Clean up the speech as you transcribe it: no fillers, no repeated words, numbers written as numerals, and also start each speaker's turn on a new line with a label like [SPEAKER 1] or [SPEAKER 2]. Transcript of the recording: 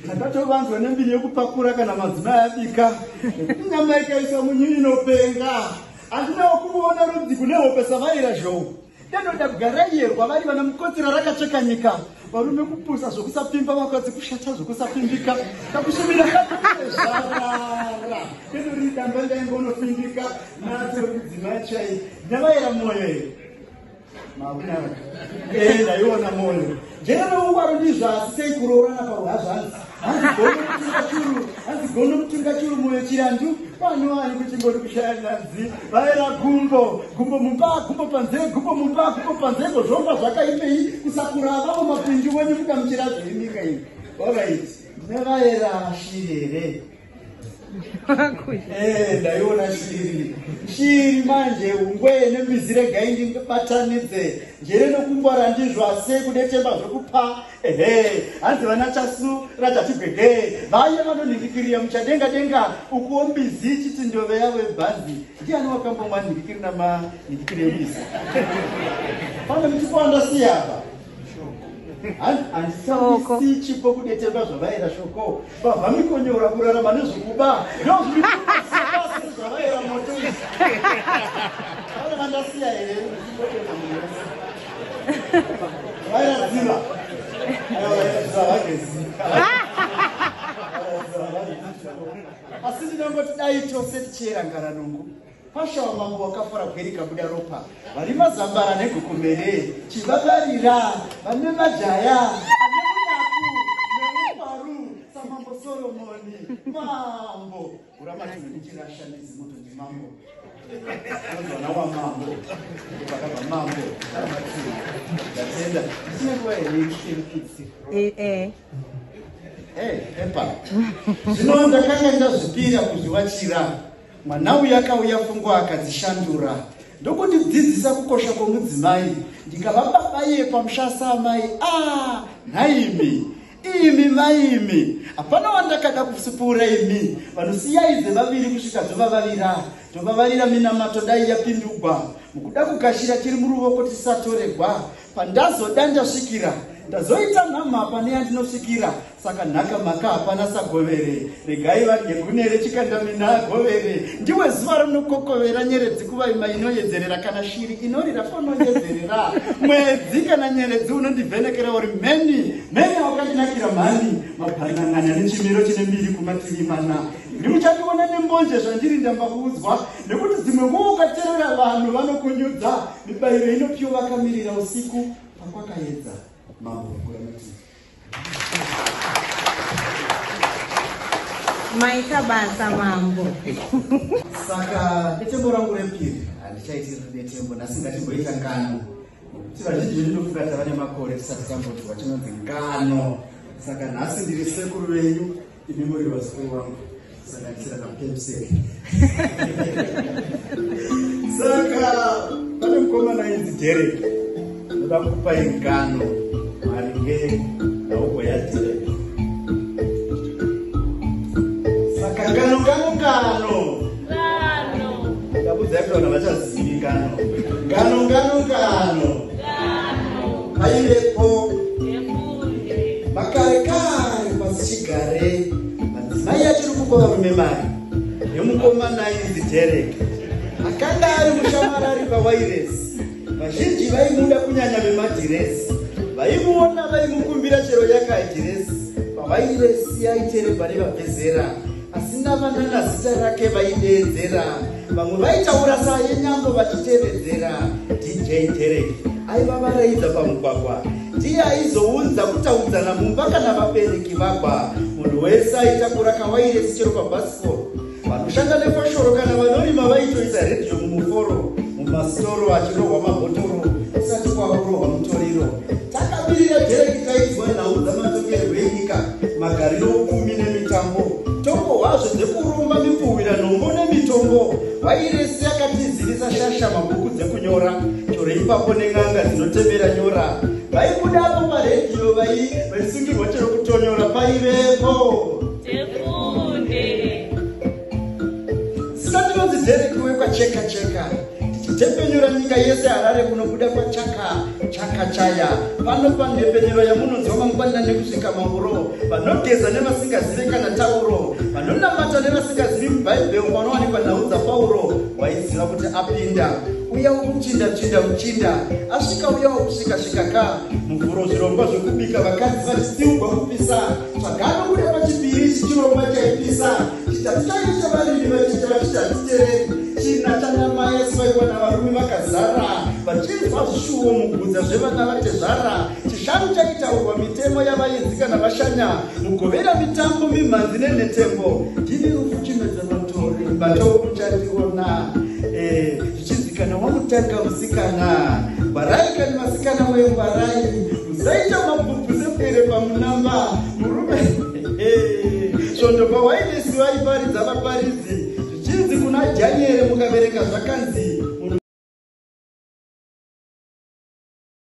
[SPEAKER 1] Takatovanzwa nembiri yekupakura kana madzimai abika. Nekuti nyama ikaiswa munyu inopenga. Handinawo kumuona rudzi kune hope savaira zhou. Ndanoda kugara iyerwa vari vana mukotsira rakacheka nyika. Varume kupusa zvokusapfimba vakadzi kushata zvokusapfimbika. Kakushumira zvarara. Ndinori damba ndaingonopfimbika nadzo mudzimai chai. Ndavaira moyo here? Makunara. Eh, ndaiona moyo. Njere noungwaru ndizvo asi sei kuroorana pahwazvanzi. Hanzi gono mutunga churu, hanzi gono mutunga churu moyo chirandu. Pano ani kuchingori kushaya nyanzi. Vaera gumbo, gumbo mumba, gumbo panze, gumbo mumba, gumbo panze ngozvomba zvakaipei kusakura avavo mapindu wenyu kugamuchira zvenyika iyi. Alright. Ndinovaera shiri here? Eh, ndaiona shiri shiri manje ungwe nembizi regai ndibatanidze njere nokungwara ndizvo asi kudetemba zvekupa ehe hanzi vana chasu rachatigwege vaye vanonhingikirira muchadenga denga ukuwo mbizi ichiti ndove yavo yebhanzi ndiani wakambomwa nhingikiri namanhingikiri embizi pane muchipo wandasiya apa handisisi chipo kudetemba zvavaira shoko bavha mikonyora kurarama nezvokuba ndozvavaira moto vana vandasiya here vaira ziva asi ndinongoti dai tose tichiera ngaranungu Pasha wamambo wakafora gweri kabuda ropa vari mazambara negokomere chivavarira vane majaya ane munaku neungwaru samambo Solomoni mambo uramatidzo nechirasha nezimoto ndimambo anonzwana wamambo pakabva mambo aramatidzo ndatenda ndisine nguva here yekuti
[SPEAKER 2] Eh, eh.
[SPEAKER 1] Eh, epa zvino ndakanga ndazvipira kuzviwachira Mwana uyu akauya pfungwa akadzishandura ndokundidzidzisa kukosha kwomudzimai ndikava baba iye pamusha saamai a ah, nhaimi imi maimi hapana wandakada kusipfuura imi vanosiyaize vaviri kusvika zvovavavira tovavarira minamato dai yapindugwa mukuda kugashira chiri muruvoko tisatoregwa pandazoda ndasvikira ndazoita mhamha pane yandinosvikira Saka nhaka maka hapana sagovere regai vadye gune rechikandamina agovere ndiwe zuva rinokokovera nyeredzi kuvaima inoyedzerera kana shiri inorira fonoyedzerera mwedzi kana nyeredzi unondivhenekera uri mheni mheni wakandinakira mhani mabhanan'ana nechimiro chine mbiri kumativi mana ini muchandiona nembonje zvandiri ndamba kuudzwa nekuti dzimwe nguva ukaterera vanhu vanokunyudza mibayiro inopiwa vakamirira usiku pakwakaedza mambo kuramati
[SPEAKER 2] Maita basa mambo.
[SPEAKER 1] Saka detembo rangu repiri handichaiti detembo nhasi ngatimboita ngano. Nekuti vazhinji vedu ndofunga tava nemakore tisati tambonzwa chinonzi ngano. Saka nhasi ndiri sekuru venyu imi muri vazukuru vangu kusanganisira napepsek. Saka pane mukomana ainzi Derek ndoda kukupai ngano maringe nauko yaDerek. Saka ngano ngano ngano
[SPEAKER 3] Ngano.
[SPEAKER 1] ndakudzai kuti vanhu vachazivi ngano ngano ngano ngano
[SPEAKER 3] Ngano.
[SPEAKER 1] paivepo
[SPEAKER 3] Yekunde.
[SPEAKER 1] Makare kare pasichigare madzimai achiri kupa varume mari nemukomana ainzi Derek akanga ari mushamarari pawairesi. Vazhinji vaimuda kunyanya vemadhiresi vaimuona vaimukumbira chero yakaidhiresi pawairesi aiterebwa nevabvezera asina vanana zita rake vaideedzera vamwe vaitaura sayenyambo vachitevedzera dj derek aivavaraidza pamugwagwa ndiye aizounza kutaudzana mumba kana vabereki vagwa munhu wese aitakura kawairesi chero pabhasikoro vanoshanda nefoshoro kana vanorima vaitoisa redhiyo mumuforo mumasitoro achirohwa mabhotoro kusati kwakurohwa mutoriro Takamirira Derek tainzwa nhau dzamatongerwo enyika, magariro upfumi nemitambo. Tongohwazve dzekuromba mipfuhwira nhombo nemitombo. Wairesi yakatizivisa shasha mabhuku dzekunyora. Chero ipapo nen'anga dzinotemera nyora. Vaibudapo paredhiyo vaisungirwa chero kutonyora paivepo.
[SPEAKER 3] Dzekunde.
[SPEAKER 1] Zita ndinonzi Derek wekwacheka cheka. Tichitepenyura nyika yese Harare kunobuda kwachaka chaka. Chakachaya pano panhepfenyuro yamunonzwa mangwanani kusvika mauro. Vanogeza nevasingazive kana tauro, vanonamata nevasingazivi mubhaibheri panowanikwa nhau dzaPauro. Waiziva kuti apinda uya wokuchinda chinda muchinda asvika, uya wokusvika svika ka muvhuro. Zvirongwa zvokubika, vakadzi vachisiugwa kupisa tsvagano kuda pachipiri. Ichi chirongwa chaipisa. Chitatu chacho chavarimi vachiita vachiti hatitereri. China chanamai asi vaiwana varume vakazara vachinzwa zvishuwo mugudza zvevana vatezvara. Chishanu chaitaurwa mitemo yavaenzi kana vashanya. Mugovera mitambo, mimhanzi nenhetembo. Ndini rufu chimedza matore batouchandiona zvichinzi kana wamutanga musikana, ngwarai kani vasikana weyo, ngwarai, musaita mabhubhu sepwere pamunamba murume. Svondo pawairesi vaiparidza vaparidzi, zvichinzi kuna Dhanieri mukaverenga zvakanzi